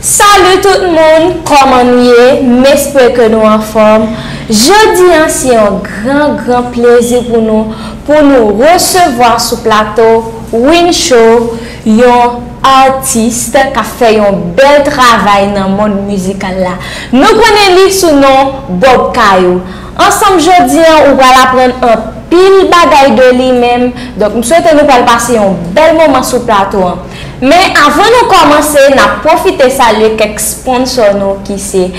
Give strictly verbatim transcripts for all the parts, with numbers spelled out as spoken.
Salut tout moun, kòman nou ye? M espere ke nou anfòm. Jodi an se yon gran, gran plezi pou nou, pou nou resevwa sou plato Win Show yon atis k ap fè yon bèl travay nan mond mizikal la. Nou konnen li sou non Bob Kayou. Ansanm jodi an, ou pral aprann anpil bagay de li menm. Donk, m swete nou pral pase yon bèl moman sou plato an. Men avan nou kòmanse, n ap pwofite salye kèk sponsò nou ki se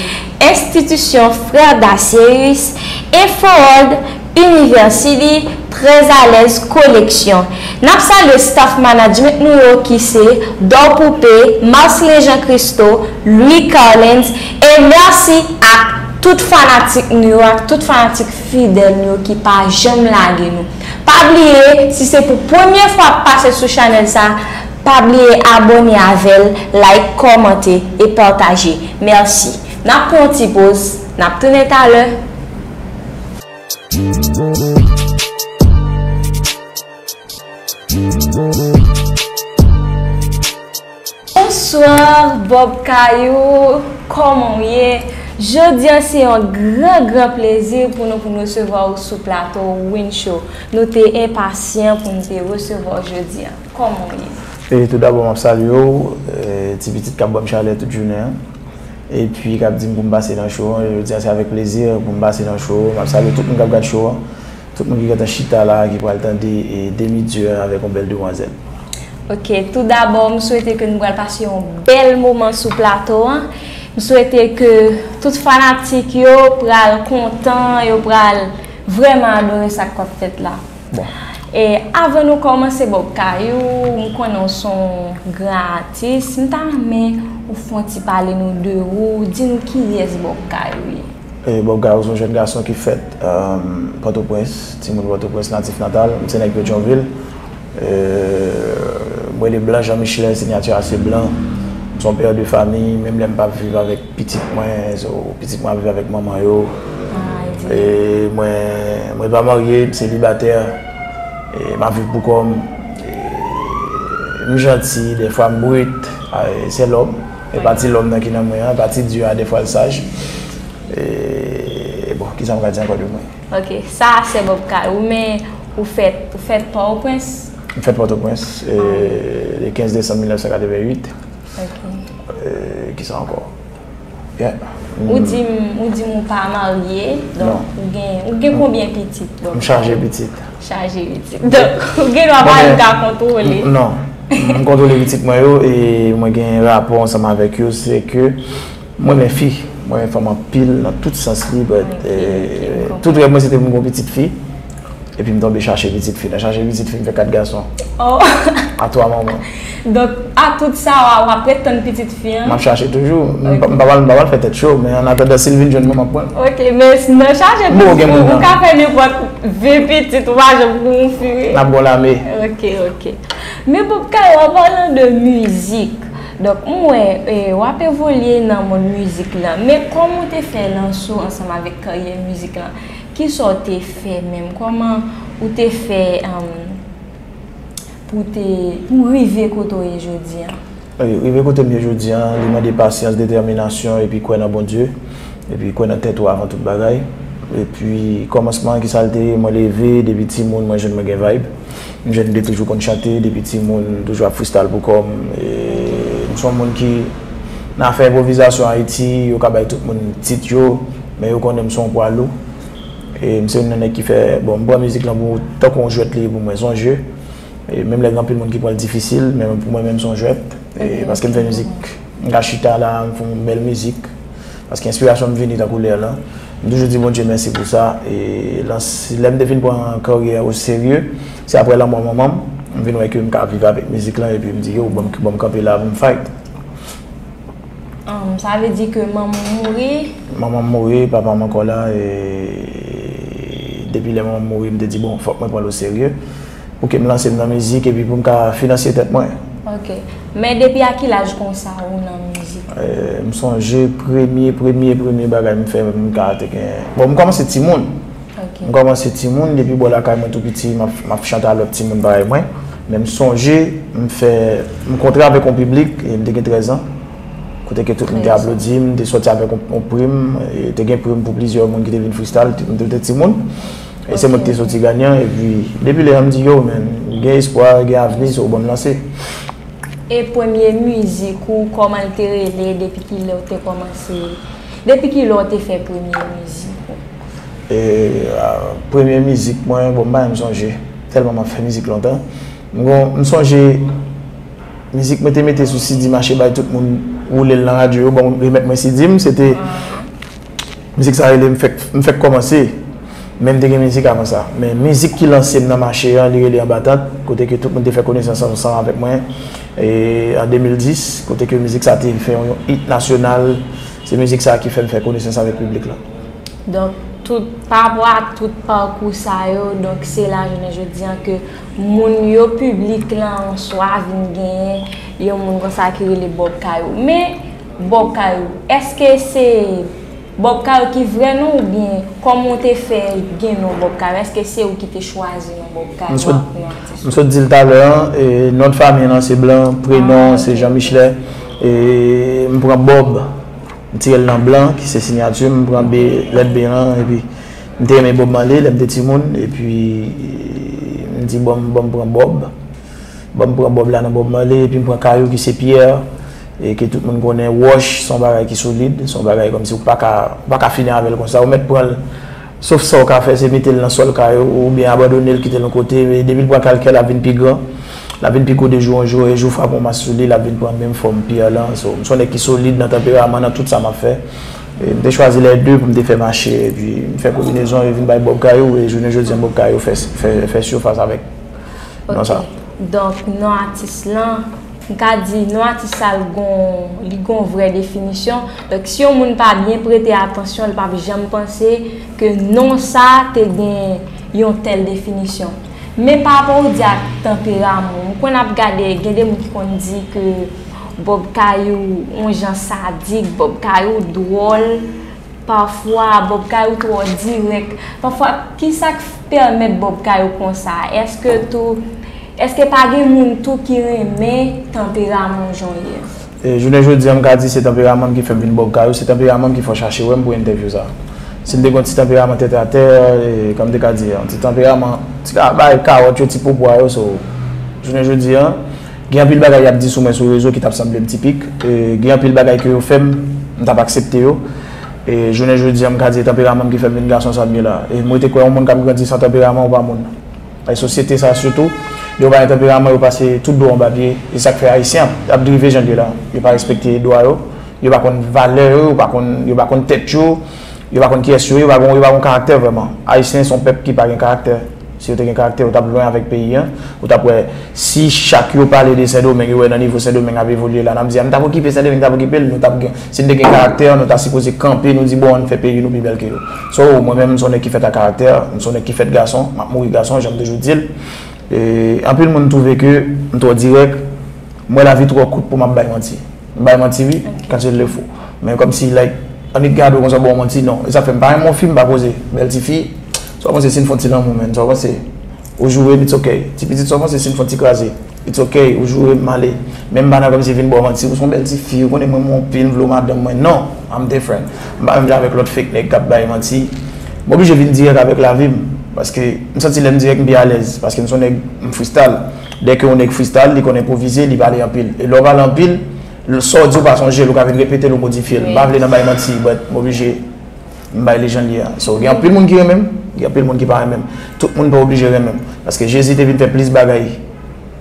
Enstitisyon Frè Dacieus, Info World, University, Très à l'aise Collection. N ap salye staff management nou yo ki se Dor Poupée, Marcelin Jean Christo, Louis Carlens, e mèsi ak tout fanatik nou yo, ak tout fanatik fidèl nou yo ki pa janm lage nou. Pa bliye, si se pou premye fwa w ap pase sou chanèl sa, pa bliye abòne avè l, like, kòmante e pataje. Mèsi. N ap pran yon ti poz, n ap tounen talè. Bonswa, Bob Kayou, kòman w ye? Jodi an se yon gran, gran plezi pou nou, pou nou resevwa w sou plato Win Show. Nou te enpasyan pou nou te resevwa w jodi an. Kòman w ye? E tou dabò, m ap salye w, e, ti pitit k ap ban m chalè tout jounen an. Epi k ap di m pou m pase nan show an. Jodi a, se avèk plezi pou m pase nan show an. M ap salye tout moun k ap gad show an. Tout moun ki gentan chita la, ki pral tande, e, Demi Dieu avèk yon bèl demwazèl. Ok, tou dabò, m swete ke nou pral pase yon bèl moman sou plato an. M swete ke tout fanatik yo pral kontan, yo pral vrèman adore sa k ap fèt la. Bon. E avan nou kòmanse, Bob Kayou, m konnen w se yon gran atis. M ta renmen ou fè yon ti pale nou de ou, di nou kiyès Bob Kayou ye. E, Bob Kayou se yon jèn gason ki fèt, e, Pòtoprens, timoun Pòtoprens, natif natal. M se nèg Petyonvil. E, m rele Blanc Jean Michelet, sinyati a se Blanc. M se yon pè de fami, menm lè m p ap viv avèk pitit mwen, so, pitit mwen ap viv avèk manman yo. E mwen, mwen pa marye, m selibatè. E m ap viv pou kò m. E m janti, dèfwa m brit. A, e se lòm. E pati lòm nan ki nan mwen an, pati Dye a, dèfwa l saj. E bon, kisa m ka di ankò de mwen? Ok, sa se Bob Kayou, men ou fèt, ou fèt Pòtoprens? M fèt Pòtoprens, e, le kenz desanm mil nèf san katrevenn uit. Ok. E, kisa ankò? Yeah. Ou di m, ou di m ou pa marye, donk ou gen, ou gen konbyen pitit? Donk, m chaje pitit. Chaje pitit. Donk, ou gen dwa pa menm ka kontwole. Non. M kontwole pitit mwen yo e mwen gen rapò ansanm avèk yo, se ke mwen renmen fi. Mwen renmen fanm anpil nan tout sans li, but, e, tout rèv mwen se te pou m gen yon pitit fi. Epi m tonbe chache pitit fi. Nan chache pitit fi, m fè kat gason. Oh. A twa manman. Donk, a tout sa, w a, w ap ret tann pitit fi an? M ap chache toujou. M pa, m pa pral, m pa pral fè tèt cho, men an atandan, si l vin jwenn mwen, m ap pran l. Ok, men s-, nan chache pitit fi, ou ka fè nenpòt ven pitit, ou pa janm pou yon fi. N ap gon lame. Ok, ok. Men Bob Kayou, an palan de mizik, donk, m wè, e, w ap evolye nan mond mizik lan. Men kòman w te fè lanse w ansanm avèk karyè mizik lan? Kisa w te fè menm? Kòman ou te fè, um, pou te, pou rive kote w ye jodi an? E, rive kote m ye jodi an, li mande pasyans, detèminasyon, epi kwè nan Bondye, epi kwè nan tèt ou avan tout bagay. Epi, kòmansman an, kisa l te ye? Mwen leve, depi timoun, mwen jwenn mwen gen vibe. M jwenn m te toujou konn chante, depi timoun, toujou ap freestyle pou kò m. E, m se yon moun ki, nan afè enpwovizasyon Ayiti, yo ka bay tout moun tit yo, men yo konnen m se yon pwa lou. E m se youn nan nèg ki fè, bon, m pran mizik lan pou, tankou yon jwèt li ye pou mwen, se yon jeu. E menm lè gen anpil moun ki pran l difisil, men pou mwen menm se yon jwèt. E paske m fè mizik, m ka chita la, m fè yon bèl mizik. Paske enspirasyon m vini tankou lè lan. M toujou di Bondye mèsi pou sa. E lans-, lè m te fin pran karyè o serye, se aprè lanmò manman m, m vin wè ke m ka viv avèk mizik lan, epi m di, yo, ban m, ban m kanpe la pou m fight. Um, sa vle di ke manman w mouri? Manman m mouri, papa m ankò la, e depi lè manman m mouri, m te di, bon, fòk mwen pran l o serye, pou ke m lanse m nan mizik, epi pou m ka finansye tèt mwen. Ok. Men depi a ki laj konsa ou nan mizik? E, m sonje premye, premye, premye bagay m fè, m ka te gen, bon, m kòmanse timoun. Ok. M kòmanse timoun, depi bò lakay mwen tou piti, m ap, m ap chante a lòt timoun parèy mwen. Men m sonje, m fè, m kontre avèk yon piblik, e m te gen trèz an. Kote ke tout moun te aplodi m, m te sòti avèk yon, yon prim, e te gen prim pou plizyè moun ki te vin freestyle, m te, te timoun. E se mwen ki te sòti ganyan, epi depi lè a m di, yo, men, gen espwa, gen avni, so ban m lanse. E premye mizik ou, kòman l te rele, depi ki lè w te kòmanse, depi ki lè w te fè premye mizik ou? E, a, premye mizik mwen, bon, m pa menm sonje, tèlman m ap fè mizik lontan. M gon, m sonje, mizik mwen te mete sou CD, mache bay tout moun woule l nan radyo yo, bon, remèt mwen CD m, se te, mizik sa rele M fèk, M fèk kòmanse. Men m te gen mizik avan sa. Men mizik ki lanse m nan mache an, li rele Anbatant, kote ke tout moun te fè konesans ansanm avèk mwen, e, an de mil dis, kote ke mizik sa te fè yon, yon hit nasyonal. Se mizik sa ki fè m fè konesans avèk piblik la. Donk, tout, pa rapò a tout pakou sa yo, donk se la jounen jodi an ke moun yo, piblik lan an swa vin genyen yon moun konsa ki rele Bob Kayou. Men, Bob Kayou, èske se Bob Kayou ki vrè non oubyen kòman w te fè gen non Bob Kayou? Èske se ou ki te chwazi non Bob Kayou ak non atis ou? M sot di l talè an, e, non fanmi lan se Blanc, prenon se Jean Michelet, e, m pran Bob, m tire l nan Blanc, ki se siyati m, m pran B, lèt B lan, epi m te renmen Bob Marley lè m te timoun, epi m di, bon, bon, m pran Bob. Bon, m pran Bob la nan Bob Marley, epi m pran Kayou ki se Pierre, e ke tout moun konnen, wòch, se yon bagay ki solid, se yon bagay kòmsi ou pa ka, ou pa ka fini avè l konsa, ou mèt pran l, sof sa ou ka fè, se mete l nan sòl kay ou, oubyen abandone l, kite l yon kote, men depi l pran kalkè, l ap vin pi gran, l ap vin pi gwo de jou an jou, e jou frape yon mas sou li, l ap vin pran menm fòm Pierre lan, so, m se yon nèg ki solid nan tanperaman, nan tout sa m ap fè, e m te chwazi lè de pou m te fè mache, epi m fè konbinezon, e vin bay Bob Kayou, e jounen jodi an Bob Kayou fè, fè, fè sifas avèk non sa. Donk, non atis lan, m ka di, non atis sa, li gon, li gon vrè definisyon. Donk, si yon moun pa byen prete atansyon, li p ap janm panse ke non sa te gen yon tèl definisyon. Men pa rapò ou di ak tanperaman w, ou konn ap gade, gen de moun ki konn di ke Bob Kayou, yon jan sadik, Bob Kayou dwòl, pafwa, Bob Kayou twò dirèk. Pafwa, kisa k pèmèt Bob Kayou konsa? Èske tou, èske pa gen moun tou ki renmen tanperaman w jan w ye? E, jounen jodi an, m ka di se tanperaman m ki fè m vin Bob Kayou, se tanperaman m ki fè w chache wè m pou entèvyou sa. Si m te gen yon ti tanperaman tèt atè, e, kòm m te ka di, yon ti tanperaman, ti ka bay kawòt yo, ti popwa yo, so, jounen jodi an, gen anpil bagay y ap di sou mwen sou rezo ki t ap sanble m tipik. E, gen anpil bagay ke yo fè m, m t ap aksepte yo. E, jounen jodi an, m ka di e tanperaman m ki fè m vin gason sa m ye la. E m rete kwè yon moun k ap grandi san tanperaman ou pa moun. Paske sosyete sa sitou, yo pa gen tanperaman, yo pase tout dwa anba pye. E sa k fè Ayisyen ap, ap drive jan l ye la. Yo pa respekte dwa yo, yo pa konn valè yo, yo pa konn, yo pa konn tèt yo, yo pa konn kiyès yo ye, yo pa gon, yo pa gon karaktè vrèman. Ayisyen se yon pèp ki pa gen karaktè. Si yo te gen karaktè, yo t ap lwen avèk peyi an. Ou t ap wè, si chak yo pale de Sendomeng, yo wè nan nivo Sendomeng ap evolye la, n ap di, a, nou t ap okipe Sendomeng, nou t ap okipe l, nou t ap gen, si n te gen karaktè, nou ta sipoze kanpe, nou di, bon, ann fè peyi nou pi bèl ke yo. So, mwen menm, m se yon nèg ki fèt ak karaktè, m se yon nèg ki fèt gason, m ap mouri gason, jan m toujou di l. E, anpil moun twouve ke m twò dirèk, m wè lavi twò kout pou m ap bay manti. M bay manti wi, quand il le faut. Men kòmsi, like, annik gade w konsa ba w manti, non. E sa fè m pa renmen yon fi, m pa poze. Bèl ti fi, sa w panse si n fè yon ti lanmou, man? Sa w panse? Ou joure m, it's ok. Ti pitit, sa w panse si n fè yon ti kraze? It's ok, ou joure m, m ale. Men m pa nan kòmsi vin ba w manti, ou se yon bèl ti fi, ou konnen mwen, mwen anpil, m vle w madanm mwen. Non, I'm different. M pa menm jan avèk lòt fake nèg k ap bay manti. M oblije vin dirèk avèk lavi m. Paske m santi lè m dirèk, m pi alèz. Paske m se yon nèg, m freestyle. Dèke yon nèg freestyle, li konn enpwovize, li pale anpil. E lè w pale anpil, sa w di w pa sonje l, ou ka vin repete l, ou modifye l. M pa vle nan bay manti, but m oblije, m bay li jan l ye a. So, gen anpil moun ki renmen m, gen anpil moun ki pa renmen m. Tout moun pa oblije renmen m. Paske Jezi te vin fè plis bagay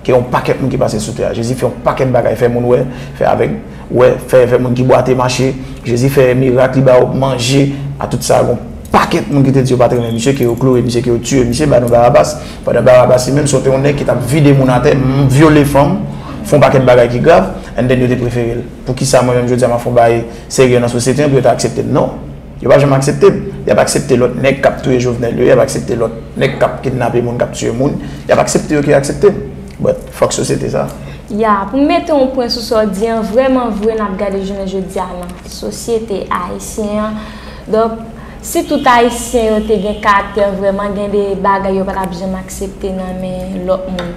ke yon pakèt moun ki pase sou tè a. Jezi fè yon pakèt bagay, fè moun wè, fè avèg wè, fè, fè moun ki bwate mache. Jezi fè mirak, li ba yo manje. A tout sa, gon pakèt moun ki te di yo pa t renmen misye, ke yo kloure misye, ke yo tiye misye, ba nou Barabas. Pandan Barabas, li menm, se te yon nèg ki t ap vide moun atè, m, vyole fanm, fè yon pakèt bagay ki grav, and then yo te prefere l. Poukisa mwen menm, jodi a, m ap fè yon bagay serye nan sosyete an pou yo ta aksepte m? Non. Yo p ap janm aksepte m. Y ap aksepte lòt nèg k ap touye Jovenel yo, y ap aksepte lòt nèg k ap kidnape moun, k ap tiye moun, y ap aksepte yo ke yo aksepte m. But, fòk sosyete sa. Ya, pou m mete yon pwen sou sa w di an, vrèman vre, n ap gade jounen jodi a nan sosyete ayisyen an. Donk, Si tout Ayisyen yo te gen karaktè vrèman, gen de bagay yo pa t ap janm aksepte nan men lòt moun.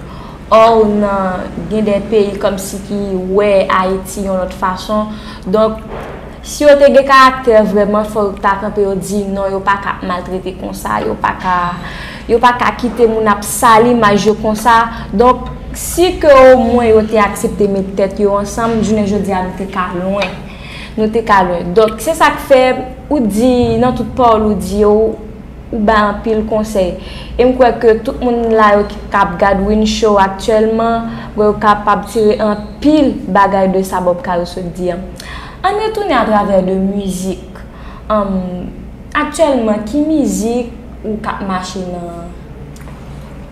Or, nan, gen de peyi kòmsi ki wè Ayiti yon lòt fason. Donk, si yo te gen karaktè vrèman, fò yo ta kanpe, yo di non, yo pa ka ap maltrete konsa, yo pa ka, yo pa ka kite moun ap sal imaj yo konsa. Donk, si ke omwen yo te aksepte met tèt yo ansanm, jounen jodi a nou te ka lwen. Nou te ka lwen. Donk, se sa k fè ou di, nan tout pawòl ou di yo, ou bay anpil konsèy. E m kwè ke tout moun la yo ki k ap gad Win Show aktyèlman, m kwè yo kapab tire anpil bagay de sa Bob Karo sot di an. Ann retounen atravè de mizik. Ann, aktyèlman, ki mizik ou k ap mache nan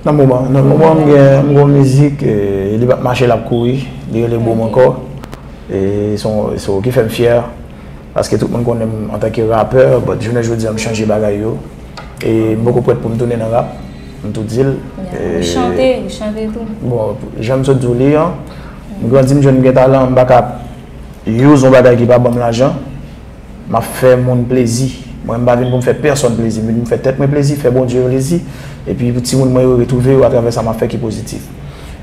Nan moman, nan moman, m gen, m gen yon mizik, e, li p ap mache, l ap kouri, li rele Boom Ankò. E se yon, se yon ki fè m fyè, paske tout moun konnen m antanke rapè, but jounen jodi a, m chanje bagay yo. E m poko prèt pou m tounen nan rap, m tou di l. Ou chante, ou chante tou. Bon, jan m sot di w li an, m grandi, m jwenn m gen talan, m pa ka ap use yon bagay ki pa ban m lajan. M ap fè moun plezi. Mwen, m pa vin pou m fè pèsòn plezi. M vin pou m fè tèt mwen plezi, fè Bondye plezi. Epi pou timoun mwen yo retwouve yo atravè sa m ap fè ki pozitif.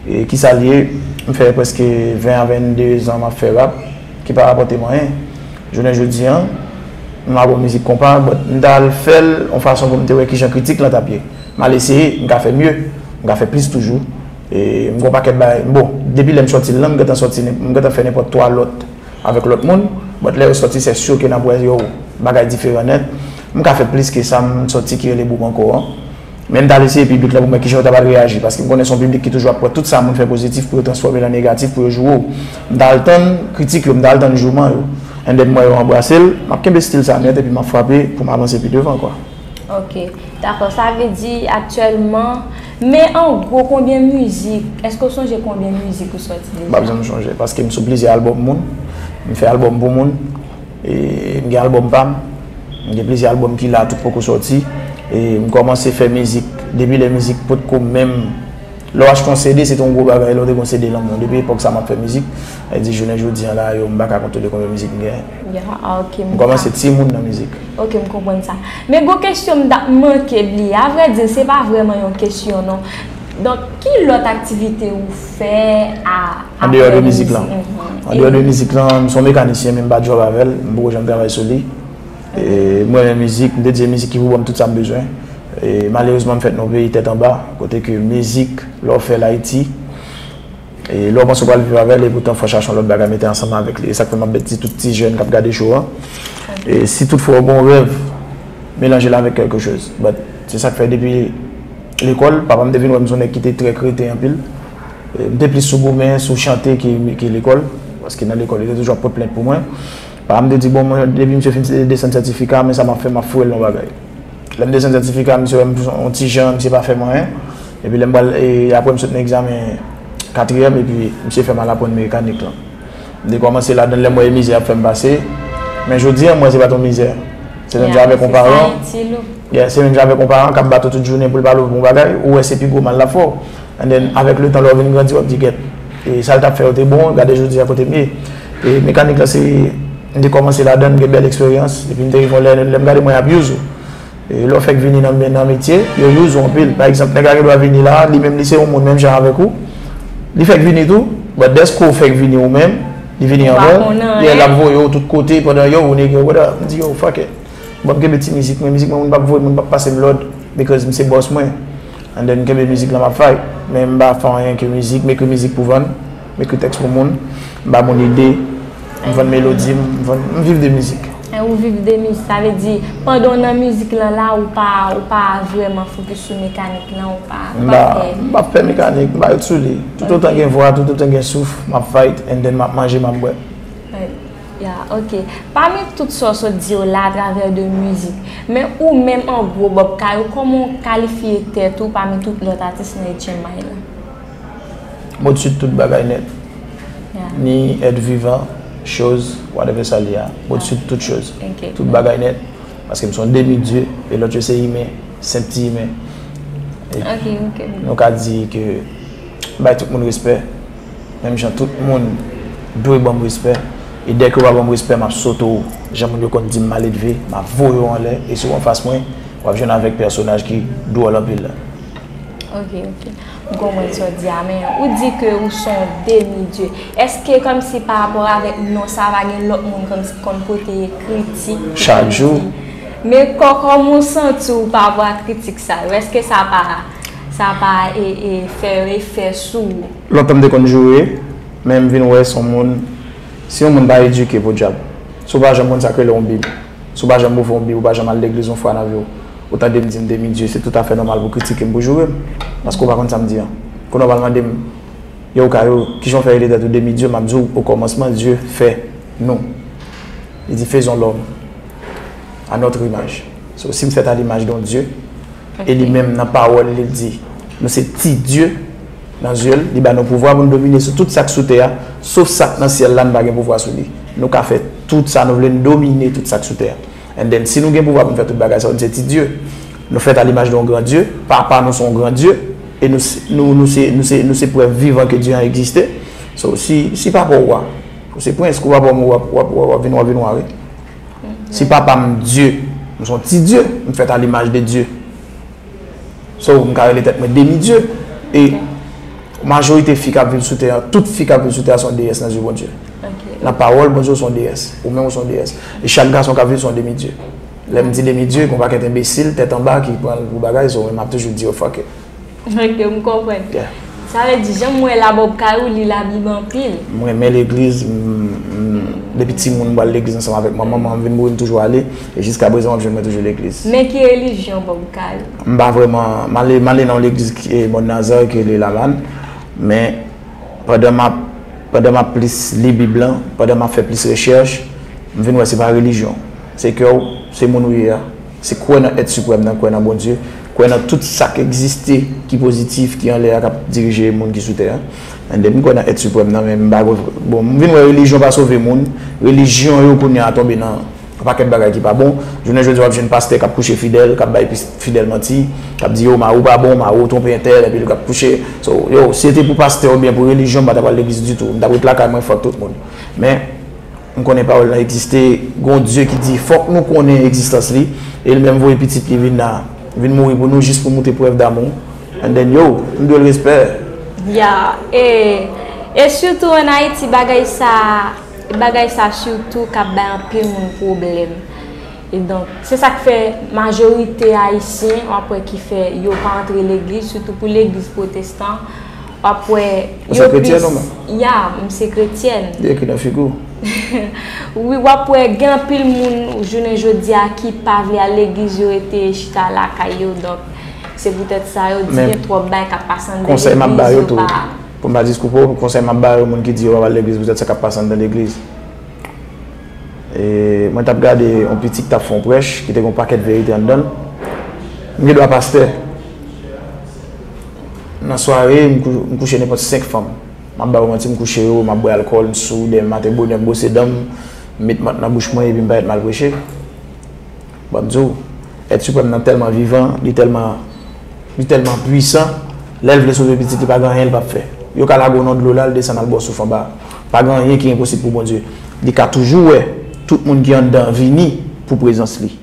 E kisa l ye? M fè prèske ven a venndezan m ap fè rap, ki pa rapòte m anyen. Jounen jodi a, m ap yon mizik konpa, but m t al fè l yon fason pou m te wè kijan kritik lan t ap ye. M al eseye, m ka fè mye, m ka fè plis toujou. E m gen yon pakèt bagay. Bon, depi lè m sòti l lan, m gentan sòti, m gentan fè nenpòt twa lòt avèk lòt moun, but lè yo sòti, se si ke n ap wè yo bagay diferan nèt. M ka fè plis ke sa m sòti ki rele Boom Ankò an. Men m t al eseye piblik la pou m wè kijan yo ta pral reyaji, paske m konnen se yon piblik ki toujou ap pran tout sa moun fè pozitif pou yo transfòme l an negatif, pou yo joure w. M t al tann kritik yo, m t al tann jouman yo. And then m wè yo anbrase l, m ap kenbe stil sa nèt epi m ap frape pou m avanse pi devan, kwa. Ok, dakò. Sa vle di aktyèlman, men an gwo, konbyen mizik, èske w sonje konbyen mizik ou sòti deja? M p ap janm chonje, paske m sou plizyè albòm moun, m fè albòm pou moun, e m gen albòm pa m, m gen plizyè albòm ki la, tout poko sòti, e m kòmanse fè mizik depi lè mizik potko menm Lè w achte yon C D, se te yon gwo bagay, lè w te gen yon C D nan men w. Depi epòk sa, m ap fè mizik. Sa vle di, jounen jodi a la, yo, m pa ka konte de konbyen mizik m genyen. Ya, ah, ok, m kòmanse timoun nan mizik. Ok, m konprann sa. Men gwo kesyon m t ap manke bliye. Avrèdi, se pa vrèman yon kesyon, non. Donk, ki lòt aktivite ou fè a, andeyò de mizik lan? Andeyò de mizik lan, m se yon mekanisyen, men m pa djòb avè l. M poko janm travay sou li. E, m renmen mizik, m te di se mizik ki pou ban m tout sa m bezwen. E, malerezman, m fèt nan yon peyi tèt anba, kote ke mizik, lè w fè l Ayiti, e lè w panse w pral viv avè l, epoutan fò w chache yon lòt bagay mete ansanm avèk li. E sa k fè m ap bèt di tout ti jèn k ap gade show an. E si toutfwa w gen yon rèv, melanje l avèk kèlke choz. But se sa k fè depi lekòl, papa m te vin wè m se yon nèg ki te trè kreten anpil. E m te plis sou goumen, sou chante ke, ke lekòl. Paske nan lekòl, yo te toujou ap pote plent pou mwen. Papa m te di, bon, mwen, depi misye fin desann sètifika, men sa m ap fè, m ap foure l nan bagay. Lè m desann sètifika, misye wè m yon ti jan, misye pa fè m anyen. Epi lè m pral, e apre m sot nan egzamen katriyèm, epi misye fè m al aprann mekanik lan. M te kòmanse ladan l lè m wè e mizè ap fè m pase. Men jodi a, m wè se pa t yon mizè. Se menm jan avèk yon paran. Yeah, se menm jan avèk yon paran k ap bat ou tout jounen pou l pa love yon bagay, ou wè se pi gwo mal l ap fè w. And then, avèk letan, lè w vin grandi, w ap di, gèt, e sa l t ap fè yo te bon, gade jodi a kote m ye. E mekanik la, se, m te kòmanse ladan l, m gen bèl eksperyans, epi m te rive yon lè, lè m gade mwen ap use ou. E lè w fèk vini nan, nan metye, yo use ou anpil. Pa egzanp, nèg la gen dwa vini la, li menm li se yon moun menm jan avèk ou. Li fèk vini tou, but dèske w fèk vini ou menm, li vini anvan w, yeah, l ap voye w tout kote pandan yo, ou nèg yo, what up? M di, yo, fuck it. Bon, m kenbe ti mizik mwen, mizik mwen, moun p ap voye, moun p ap pase m lòd, because m se bòs mwen. And then, m kenbe mizik la, m ap fight. Men m pa fè anyen ke mizik, m ekri mizik pou vann, m ekri tèks pou moun, m ba moun ide, m vann melodi, m vann, m viv de mizik. E ou viv de mizik, sa vle di, pandan w nan mizik lan la, ou pa, ou pa vrèman fokis sou mekanik lan, ou pa, ou pa fè. M pa fè mekanik, m pa ret sou li. Toutotan gen vwa, toutotan gen souf, m ap fight, and then m ap manje, m ap bwè. Ya, ok. Pami tout sa w sot di yo la atravè de mizik, men ou menm an gwo Bob Karo, kòman w kalifye tèt ou pami tout lòt atis nan H M I la? M odsi de tout bagay nèt. Ya. Ni èt vivan, choz, whatever sa l ye a. M odsi de tout choz. Ok. Tout bagay nèt. Paske m se yon demi dye, e lòt yo se imen, senp ti imen. E nou ka di ke m bay tout moun respè. Menm jan tout moun dwe ban m respè, E dèke w pa ban m respè, m ap sote w. Jan moun yo konn di m maledve, m ap voye w anlè. E si w anfas mwen, w ap jwenn avèk pèsonaj ki dwòl anpil la. Ok, ok. M konprann sa w di a, men ou di ke ou se yon demi dye. Èske kòmsi pa rapò avèk non sa a pa gen lòt moun kòmsi ki konn pote kritik? Chak jou. Men kò kòman w santi w pa rapò a kritik sa yo? Èske sa pa sa pa e, e fè efè sou ou? Lontan m te konn joure, men m vin wè se yon moun, si yon moun pa edike podyab, si w pa janm konn sa k rele yon Bib, si w pa janm ouvè yon Bib, ou pa janm al legliz yon fwa nan vi w, ou tande m di m demi dye, se toutafè nòmal pou w kritike m, pou w joure m. Paske w pa konn sa m di an. Kounye a w pral mande m, yo, Kayo, kijan w fè rele tèt ou demi dye? M ap di w, okòmansman, Dye fè nou. Li di, faisons l'homme à notre image. So, si m fèt a limaj de yon Dye, e li menm nan pawòl li, li di, nou se ti dye nan zye l, li ba nou pouvwa pou n domine sou tout sa k sou tè a, sof sa k nan syèl la, n pa gen pouvwa sou li. Nou ka fè tout sa nou vle, n domine tout sa k sou tè a. And then, si nou gen pouvwa pou n fè tout bagay sa yo, n se ti dye. Nou fèt a limaj de yon gran Dye, papa nou se yon gran Dye, e nou, nou, nou, se, nou, se, nou se prèv vivan ke Dye an egziste. So, si, si papa w wa, ou se prens, kou papa w mouri, w ap, w ap, w ap vin wa, vin wa, wi. Si papa m Dye, m se yon ti Dye, m fèt a limaj de Dye. So, m ka rele tèt mwen demi dye. E majorite fi k ap viv sou tè an, tout fi k ap viv sou tè an se yon deyès nan zye Bondye. Nan pawòl, Bondye, ou se yon deyès. Ou menm, ou se yon deyès. E chak gason k ap viv se yon demi dye. Lè m di demi dye, gen yon pakèt enbesil, tèt anba ki pran l pou bagay, so, men m ap toujou di yo fuck it. Ok, m konprann. Sa vle di, jan m wè la Bob Kayou li Labib anpil. M renmen legliz, m, m, depi timoun m pral legliz ansanm avèk manman m, m vin mouri m toujou ale, e jiska prezan w ap jwenn mwen toujou legliz. Men ki relijyon Bob Kayou? M pa vrèman, m ale, m ale nan yon legliz ki, e, Mòn Nazarè ki rele Lalann, men pandan m ap, pandan m ap plis li Bib lan, pandan m ap fè plis rechèch, m vin wè se pa relijyon. Se kè w, se moun ou ye a. Se kwè nan èt siprèm nan, kwè nan Bondye, kwè nan tout sa k egziste ki pozitif, ki anlè a, k ap dirije moun ki sou tè a. And then, m kwè nan èt siprèm nan, men m pa, bon, m vin wè relijyon pa sove moun. Relijyon yo kounye a tonbe nan yon pakèt bagay ki pa bon. Jounen jodi a, w ap jwenn pastè k ap kouche fidèl, k ap bay fidèl manti, k ap di, yo, mari w pa bon, mari w twonpe entèl, epi l ap kouche. So, yo, si se te pou pastè oubyen pou relijyon, m pa t ap al legliz ditou. M t ap ret lakay mwen, fuck tout moun. Men, M konnen pawòl lan egziste, gen yon Dye ki di fòk nou konnen egzistans li, e li menm voye pitit li vin la, vin mouri pou nou jis pou moute prèv damou. And then, yo, m dwe l respè. Ya, e, e sitou ann Ayiti, bagay sa, bagay sa sitou k ap bay anpil moun pwoblèm. E donk, se sa k fè majorite Ayisyen, w ap wè ki fè yo pa antre legliz, sitou pou legliz pwotestan, w ap wè yo plis. Ou se kretyèn ou menm? Ya, m se kretyèn. Li ekri nan figi w. Wi, w ap wè gen anpil moun jounen jodi a ki pa vle al legliz, yo rete chita lakay yo. Donk, se poutèt sa yo di gen twòp bagay k ap pase anndan legliz. Konsèy m ap ba yo tou, pou m pa diskoupe w, konsèy m ap ba yo, moun ki di yo pa pral legliz poutèt sa k ap pase anndan legliz. E mwen t ap gade yon pitit k t ap fè yon prèch, ki te gen yon pakèt verite anndan l. M gen dwa pastè. Nan sware, m kou-, m kouche nenpòt senk fanm. M ap ba w manti, m kouche yo, m ap bwè alkòl, m sou, dèmen maten bonè, m bwose dan m, m met mant nan bouch mwen, epi m parèt m al preche. Ban m di w, èt siprèm nan tèlman vivan, li tèlman, li tèlman pwisan, lè l vle sove pitit li, pa gen anyen l p ap fè. Yo ka lage w nan dlo la, l desann al ba w souf anba. Pa gen anyen ki enposib pou Bondye. Li ka toujou wè tout moun ki anndan vini pou prezans li.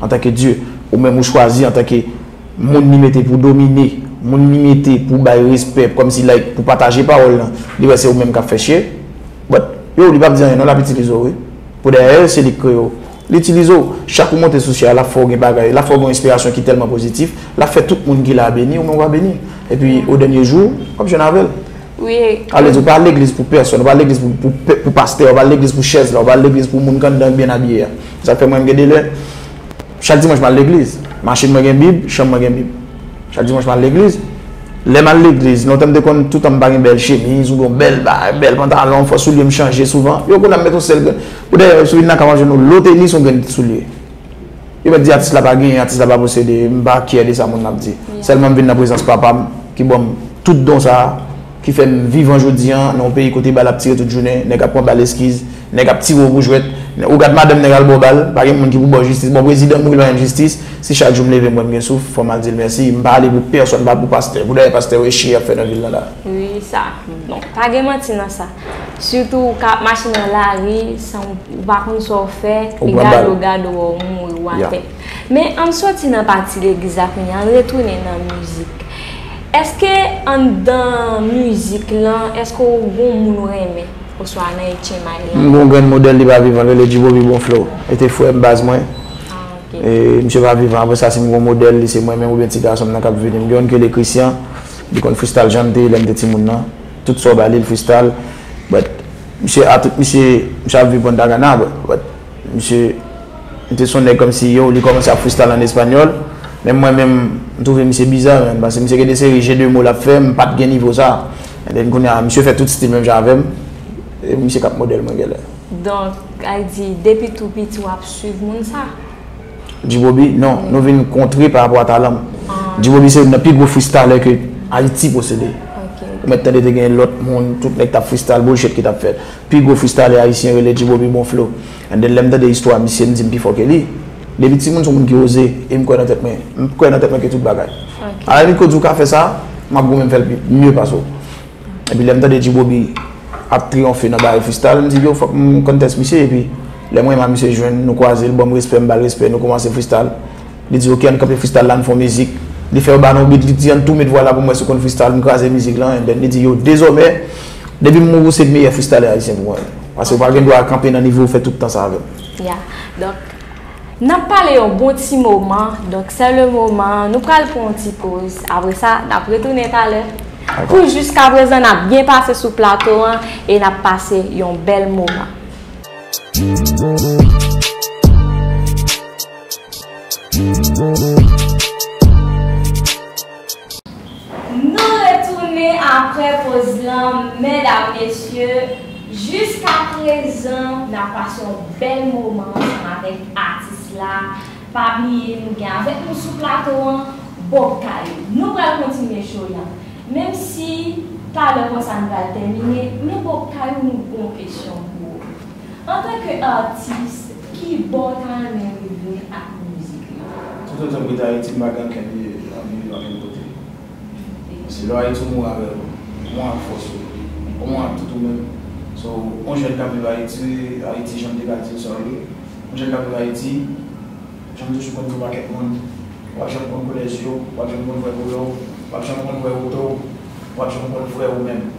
Antanke Dye, ou menm ou chwazi antanke moun li mete pou domine, moun li mete pou bay respè, kòmsi, like, pou pataje pawòl lan, li wè se ou menm k ap fè chye. But, yo, li p ap di anyen non, l ap itilize w, wi. Pou dèyè, se li k kreye w. Li itilize w. Chak ou monte sou syèl la, l ap fè w gen bagay, l ap fè w gen yon enspirasyon ki tèlman pozitif, l ap fè tout moun ki la a beni, ou menm w a beni. Epi, o dènye jou, w ap jwenn avè l. Wi. Sa vle di, ou pa al legliz pou pèsòn, ou pa al legliz pou, pou, pou pastè, ou pa al legliz pou chèz la, ou pa al legliz pou moun k anndan byen abiye a. Sa k fè mwen, m gen de lè, chak dimanch, m al legliz. Machin mwen gen Bib, chanm mwen gen Bib. Chak dimanch, m al legliz. Lè m al legliz, lontan m te konn toutan m pa gen bèl chemiz, ou gen bèl bagay, bèl pantalon, fò soulye m chanje souvan. Yo, kounye a m met yon sèl grenn. Ou dèyè, si w vin nan kay mwen, w jwenn yon lo tenis, yon grenn soulye. Yo mèt di atis la pa genyen, atis la pa posede, m pa kyè de sa moun nan ap di. Sèlman m vin nan prezans papa m, ki ban m tout don sa a, ki fè m vivan jodi a, nan yon peyi kote bal ap tire tout jounen, nèg ap pran bal eskiz, nèg ap tire w pou jwèt, Ou gad madanm nèg al ba w bal, pa gen moun ki pou ba w jistis. Bon, prezidan mouri, l pa jwenn jistis. Si chak jou m leve, m wè m gen souf, fò m al di l mèsi. M pa ale pou pèsonn, m pa pou pastè. Pou dayè pastè yo echeye ap fè nan vil lan la. Wi, sa. Bon, pa gen manti nan sa. Sitou ou ka ap mache nan lari, san ou pa konn sa w fè, ou pran bal, gade w, gade w, ou mouri, ou atè. Men ann soti nan pati legliz la kounye a, ann retounen nan mizik. Èske anndan mizik lan, èske w gon moun ou renmen? Oswa nan Etchenmay lan? M gon grenn modèl, li pa vivan, l rele G-Bobby Bon Flow. E te frè m, baz mwen. Ah, ok. E misye pa vivan. Apre sa, si m gon modèl, li se mwen menm oubyen ti gason m nan k ap vini. M gen youn ki rele Christian, li konn freestyle jan m te ye lè m te timoun nan. Tout sa w ba li, l freestyle. But, misye a tout, misye, misye ap viv Punta Cana, but, but, misye, misye se yon nèg kòmsi, yo, li kòmanse ap freestyle an espanyòl. Men mwen menm, m twouve misye biza, man, paske misye gen de seri jeu de mots l ap fè, m pa t gen nivo sa. And then, kounye a, misye fè tout stil menm jan avè m. E misye k ap modèl mwen genlè. Donk, sa vle di, depi tou piti, w ap swiv moun sa? G-Bobby, non, nou vin kontre pa rapò a talan m. Ah. G-Bobby se youn nan pi gwo freestyler ke Ayiti posede. Ok. Ou mèt tande te gen lòt moun, tout nèg t ap freestyle, bullshit ki t ap fèt. Pi gwo freestyler ayisyen rele G-Bobby Bon Flow. And then lè m tande istwa misye, m di m pi fò ke li. Depi timoun se yon moun ki oze, e m kwè nan tèt mwen. M kwè nan tèt mwen ke tout bagay. Ok. Alalimit, ke w di w ka fè sa, m ap goumen m fè l pi, mye pase w. Epi lè m tande G-Bobby ap triyonfe nan bagay freestyle, m di, yo, fòk m konn tès misye. Epi lè mwen, m a misye jwenn, nou kwaze, l ban m respè, m ba l respè, nou kòmanse freestyle. Li di, ok, ann kanpe freestyle la, ann fè yon mizik. Li fè yo ba nou beat, li di, ann tou met vwa la pou m wè si w konn freestyle, m kraze mizik lan, and then li di, yo, dezòmè, depi m mouri, w se meyè freestyler ayisyen pou mwen. Paske w pa gen dwa kanpe nan nivo w fè tout tan sa avè m. Ya, donk, n ap pale yon bon ti moman, donk, c'est le moment, nou pral pran yon ti poz. Apre sa, n ap retounen talè. Dakò. Pou jiskaprezan, n ap byen pase sou plato an e n ap pase yon bèl moman. Nou retounen apre poz lan, medam, mesye. Jiskaprezan, n ap pase yon bèl moman ansanm avèk atis la. Pa bliye, nou gen avèk nou sou plato an, Bob Kayou. Nou pral kontinye show la. Menm si talè konsa n pral tèmine, men Bob Kayou, nou gon kesyon pou ou. Antanke atis, ki bò w ta renmen rive ak mizik la? Tout otan m rete Ayiti, m pa gen ankenn anvi viv ankenn kote. Paske lè w Ayiti, w mouri avè w, w mouri ak fòs ou, w mouri ak tout ou menm. So, yon jèn k ap viv Ayiti, Ayiti, jan m te ka di w sa w ye, yon jèn k ap viv Ayiti, jan m toujou konn di yon pakèt moun, w ap janm konn koulè je w, w ap janm konn vrè koulè w, w ap janm konn vrè wotè w, w ap janm konn vrè ou menm.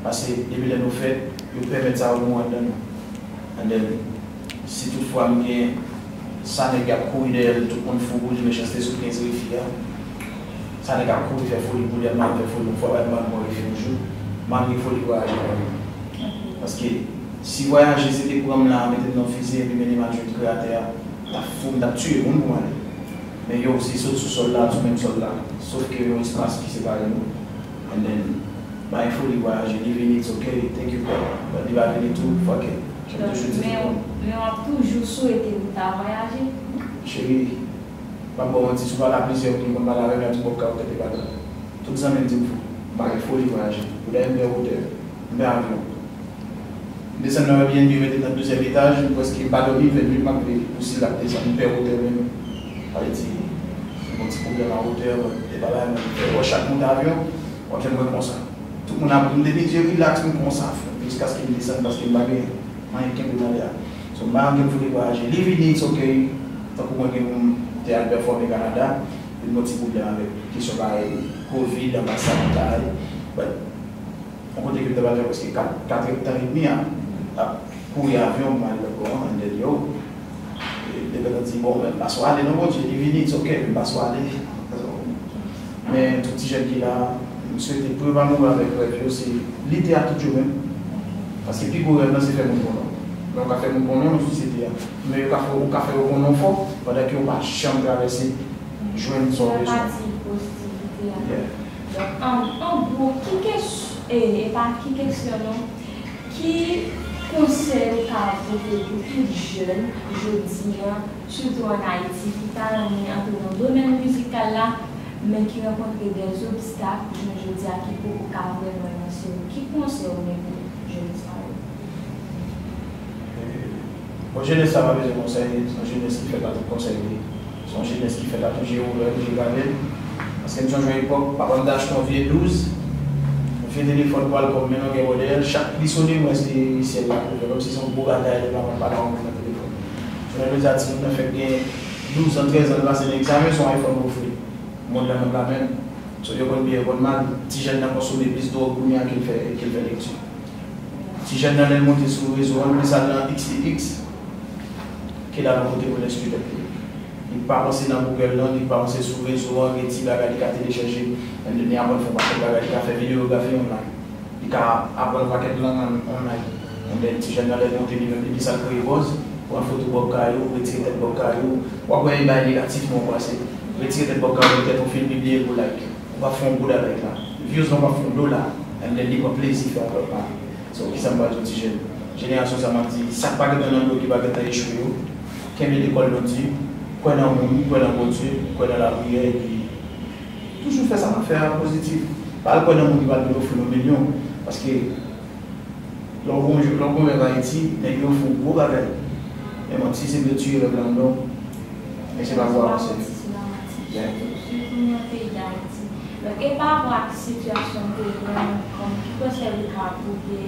Paske depi lè nou fèt, yo pèmèt sa yo mouri anndan nou. And then, si toutfwa m gen sa nèg y ap kouri dèyè l, tout moun fou pou li, mechanste sou kenz refi a. Sa nèg ap kouri fè foli pou li a, m ap fè foli yon fwa, pa di m ap pran refi yon jou, m ap gen foli vwayaje kanmenm. Paske si vwayaje se te pran m la, mete m nan fizi epi mennen m al jwenn kreyatè a, m t ap fou, m t ap tiye moun pou m ale. Men yo, se sot sou sòl la, sou menm sòl la. Sof ke yon espas ki separe nou. And then, bay foli vwayaje, li vini, it's okay, thank you God. But li pa vini tou, fuck it. Jan m toujou di tout moun. Men w ap toujou swete pou ta vwayaje? Cheri, m ap ba w manti, si w pale a plizyè moun ki konn pale avè m, y ap di Bob Kayou tèt epate. Tout zanmi m di m fou. M pa gen foli vwayaje. Poutèt m pè wotè. M pè avyon. M desann nan Airbnb, yo mete m nan douzyèm etaj, m prèske pa dòmi, vennwit m ap veye pou si l ap desann, m pè wotè menm. Sa vle di, m gon ti pwoblèm a wotè, e pa bagay mwen fè. Wè chak moute avyon, w ap jwenn mwen konsa. Tout moun ap, m depi je rilaks, m konsa, jiskaske m desann, paske m pa gen anyen kenbe m anlè a. So, m pa ankenn fout vwayaje. Li vini, it's okay. Tankou mwen gen moun te al pèfòme Kanada, vin gon ti pwoblèm avèk kesyon parèy, covid, anbasad, bagay. But, yon kote ke m t ap al fè prèske kat, kat èdtan edmi a, ap kouri avyon pou m ale lòt bò an, and then yo, e, depi yo di, bon, men, m pa sou ale non, Bondye, li vini, it's okay, men m pa sou ale. Men tout ti jèn ki la, m swete pou yo pa mouri avèk rèv yo, se lite a tout yo menm. Paske pi gwo rèv lan, se fè moun konnen w. Men ou ka fè moun konnen w nan sosyete a. Men yo ka fè, ou ka fè yo konnen w fò, pandan ke ou pa janm travèse, jwenn sa w bezwen. Pati pozitivite a. Yeah. Donk, an, an gwo, ki kes-, e, e pa ki kesyon non, ki konsèy ou ka pote pou tout jèn jodi a, sitou ann Ayiti, ki ta renmen antre nan domèn mizikal la, men ki rankontre dè zobstak jounen jodi a ki poko ka vrèman lanse yo? Ki konsèy ou gen pou jèn sa yo? E, Bon, jenès la pa bezwen konsèy, se yon jenès ki fèt la tout konsèy li. Se yon jenès ki fèt la toujou ouvè, toujou gade. Paske m sonje yon epòk, papa m te achte yon vye douz, yon vye telefòn pou al kòm men nan gen modèl, chak li sone, mwen se syèl la k ouvè, kòmsi se yon gwo bagay, lè papa m pale yon moun nan telefòn. Jounen jodi a, timoun nan fèk gen douz an, trèz an, l pase nan egzamen, se yon iPhone l ofri. Mond lan nan pla men l. So, yo konn byen, yo konn mal. Ti jèn nan konsome plis dwòg kounye a ke l fè, ke l fè lekti. Ti jèn nan, lè l monte sou rezo a, l plis al nan X T X ke l al yon kote pou l enstwi tèt li. Li pa panse nan Google lan, li pa panse sou rezo a, gen ti bagay li ka telechaje, and then li aprann fè yon pakèt bagay, li ka fè videyografi online. Li ka aprann yon pakèt lang an- online. And then ti jèn nan, lè l monte, li menm, li plis al kreye buzz, pran foto bòk kay ou, retire tèt bòk kay ou. W ap wè e bagay negatif mwen kwase. Retire tèt bòk kay ou, tèt ou fin pibliye l pou like. Ou p ap fè yon goud avèk la. Views lan p ap fè yon dola. And then li pran plezi fè yon lòt bagay. So, kisa m pral di yon ti jèn? Jenerasyon sa, m ap di, sa k pa gentan nan dlo ki pa gentan echwe yo, kenbe lekòl nou di, kwè nan moun, kwè nan Bondye, kwè nan lapriyè, epi toujou fè sa n ap fè a pozitif. Pa al kwè nan moun ki pral vin ofri w yon milyon. Paske lè w gon, lè w gon rèv Ayiti, nèg yo ofri w gwo bagay. Men manti se vle tiye rèv la anndan w. Men se pa pou avanse. Yeah. Sitou nan peyi Dayiti. Donk, e pa rapò ak sitiyasyon peyi an, kòm ki konsèy ou ka pote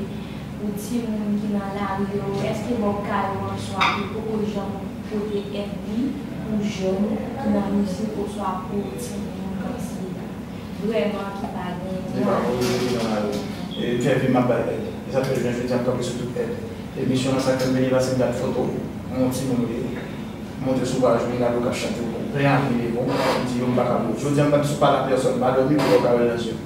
pou timoun ki nan lari yo, èske bòk kay ou an swa ou poko janm pote èd li pou jèn ki nan mizik oswa pou timoun kòmsi vrèman ki pa gen Li pa mwayen. Poze li nan lari. E m fè vi m ap bay èd. E sa fè jounen jodi a m kanpe sou tout èd. E misyon an sa k fè m vini la se m gad foto yon timoun li monte sou paj mwen, gade w k ap chante w plen avni li bon, m di yo m pa ka pran. Jodi a m pa t sou pale a pèsòn, m pa dòmi pou wè w ka wè l nan je m.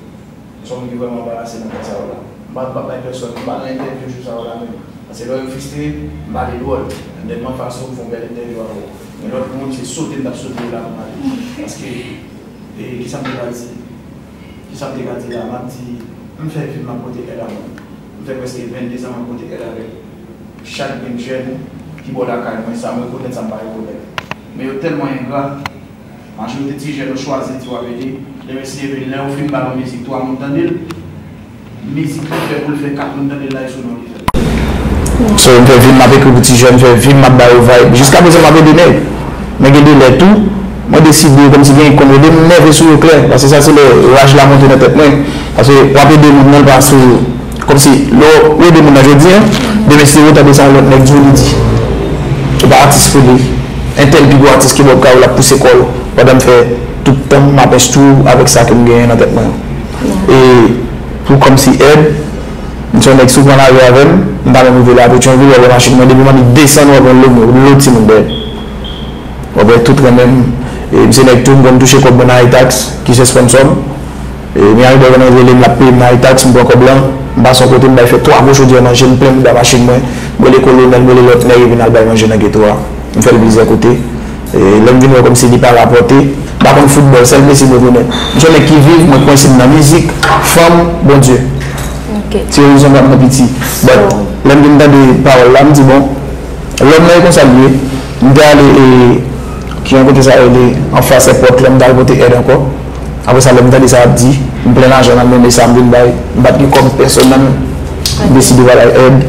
Se yon moun ki vrèman anbarase nan tan sa yo la. M pa, m pa bay pèsòn, m pa nan entèvyou jou sa yo la menm. Paske lè yo fristre, m pale dwòl. And then m anfas ou, m fè yon bèl entèvyou avè w. Men lòt moun, se sote m t ap sote yo la pou m ale. Paske, e, kisa m te ka di? Kisa m te ka di la? M ap di, m fè vi m ap pote èd avè m. M fè prèske venndezan m ap pote èd avèk chak grenn jèn ki bò lakay mwen, sa m rekonèt, sa m pa rekonèt. Men yo tèlman engra. Majorite ti jèn yo chwazi di w ap ede. Demen si leve lè ou fin ba l yon mizik, twa moun tande l, mizik li fè pou l fè kat moun tande l la, e sou non li fè l. So, m fè vi m ap ekri pou ti jèn, m fè vi m ap ba yo vibe. Jiskaprezan m ap ede nèg. Men gen de lè tou, mwen deside kòmsi gen konn ede m nève sou yo klè. Paske sa se lè raj la monte nan tèt mwen. Paske w ap ede moun nan, l pa sou Kòmsi, lè w ede moun nan jodi a, demen si ou tande sa yon lòt nèg di w, li di, ou pa atis pou li. Entèl pi gwo atis ke Bob Karo, l ap pouse kò l pandan m fè tout tan m ap enstwi w avèk sa ke m genyen nan tèt mwen an. E pou kòmsi èd, m se yon nèg si w pran lari avè m, m ta menm rive la Petyonvil, w ap wè machin mwen, depi m annik desann, w ap wè lo, lo timoun dèyè. W ap wè tout renmen m. E m se nèg tou, m konn touche kòb mwen nan Itax, ki se sponsò m. E Miami Boy konn rele m, l ap peye m nan Itax, m pran kòb lan, m pase yon kote, m bay fè twa gwo chodyè manje, m plen bouda machin mwen, m rele kolonèl, m rele lòt nèg, epi n al bay manje nan geto a. M fè l plizyè kote. E lè m vin wè kòmsi li pa rapòte, m pa konn foutbòl, sèl blesi mwen konnen. M se yon nèg ki viv, mwen kwense m nan mizik, fanm, Bondye. Ok. Se rezon pa m nan piti. But, So, lè m vin tande pawòl la, m di, bon, lòm nan e konsa l ye. M te ale, e, ki yon kote sa rele, anfas èpòt la, m t al pote èd ankò. Apre sa, lè m tande sa y ap di, m plen lajan nan men, men sa m vin bay, m pa t gen kòb pèsòn nan men. M deside pa bay èd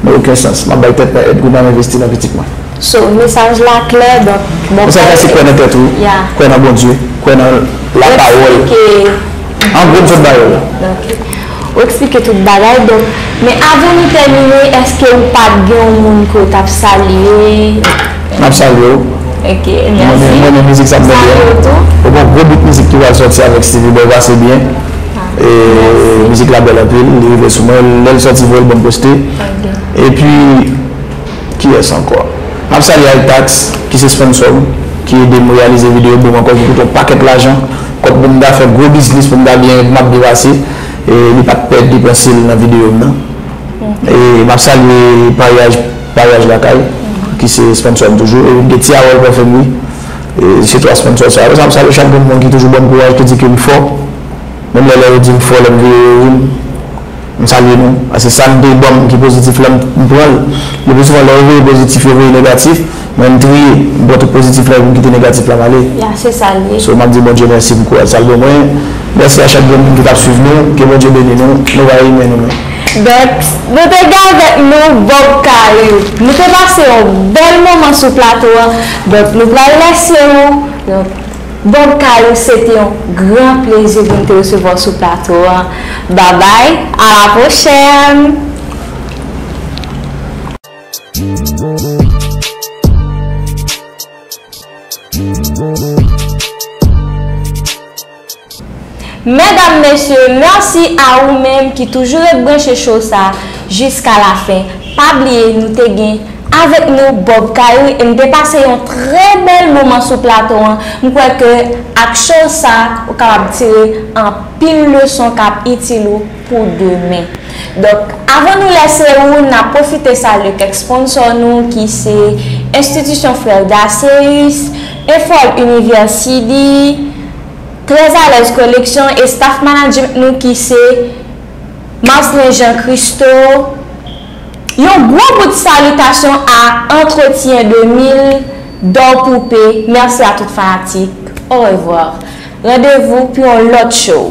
nan okenn sans. M ap bay tèt mwen èd, kounye a m envesti nan pitit mwen. So, mesaj la klè, donk, bon, Mesaj la se kwè nan tèt ou, yeah. Kwè nan Bondye, kwè nan lapawòl. An gwo, m sot ba yo la. Ok. Ou eksplike tout bagay, donk, men avan nou tèmine, èske ou pa t gen yon moun ke w t ap salye? M ap salye w. Ok, mèsi. Mwen, mwen, mwen, mizik sa m tande a. Salye w tou. Ou gon gwo bout mizik ki pral sòti avèk Stevie Boy, pase byen. Ah, e, mèsi. Mizik la bèl anpil, li rive sou mwen, lè l sòti voye l ban m poste. Ok. Epi, Kiyès ankò? M ap salye Itax, ki se sponsò m, ki ede m reyalize videyo, ban m ankò, ki koute yon pakèt lajan, kòb pou m ta fè gwo biznis, pou m ta byen, pou m ap byen pase, e li pa t pè depanse l nan videyo m nan. E m ap salye Paryaj, Paryaj Lakay, ki se sponsò m toujou, e m gen Ti Harold Parfumerie, e se twa sponsò sa yo. Apre sa, m ap salye chak grenn moun ki toujou ban m kouraj, ki di ke m fò, menm lè, lè yo di m fò, lè m vire yo ri m. M salye nou, paske sa n te ban m ki pozitif la, m, m pran l. Le pli souvan, lè yo voye pozitif, yo voye negatif, mwen m triye, m pran tout pozitif la, epi m kite negatif la m ale. Ya, se sa l ye. So, m ap di Bondye mèsi pou kouraj sa l ban mwen. Mèsi a chak grenn moun ki t ap swiv nou, ke Bondye beni nou, nou pa renmen nou menm. Donk, nou te gen avèk nou Bob Caillou. Nou te pase yon bèl moman sou plato a. Donk, nou pral lèse ou. Donk, Bob Caillou, se te yon gran plezi pou n te resevwa w sou plato a. Babay, a la pwochèn! Medam, mesye, mèsi a ou menm ki toujou ret branche show sa jiska la fen. Pa bliye, nou te gen avèk nou Bob Caillou e n te pase yon trè bèl moman sou plato an. M kwè ke ak show sa, ou kapab tire anpil leson k ap itil ou pou demen. Donk, avan nou lèse ou, n ap pwofite salye kèk sponsò nou ki se Enstitisyon Frè Daceus, Efòl University, Trèzalèz Koleksyon e staff management nou ki se Marcelin Jean Christo. Yon gwo bout salitasyon a Entretien de mil, Dor Poupée. Mèsi a tout fanatik. Orevwa. Randevou pou yon lòt show.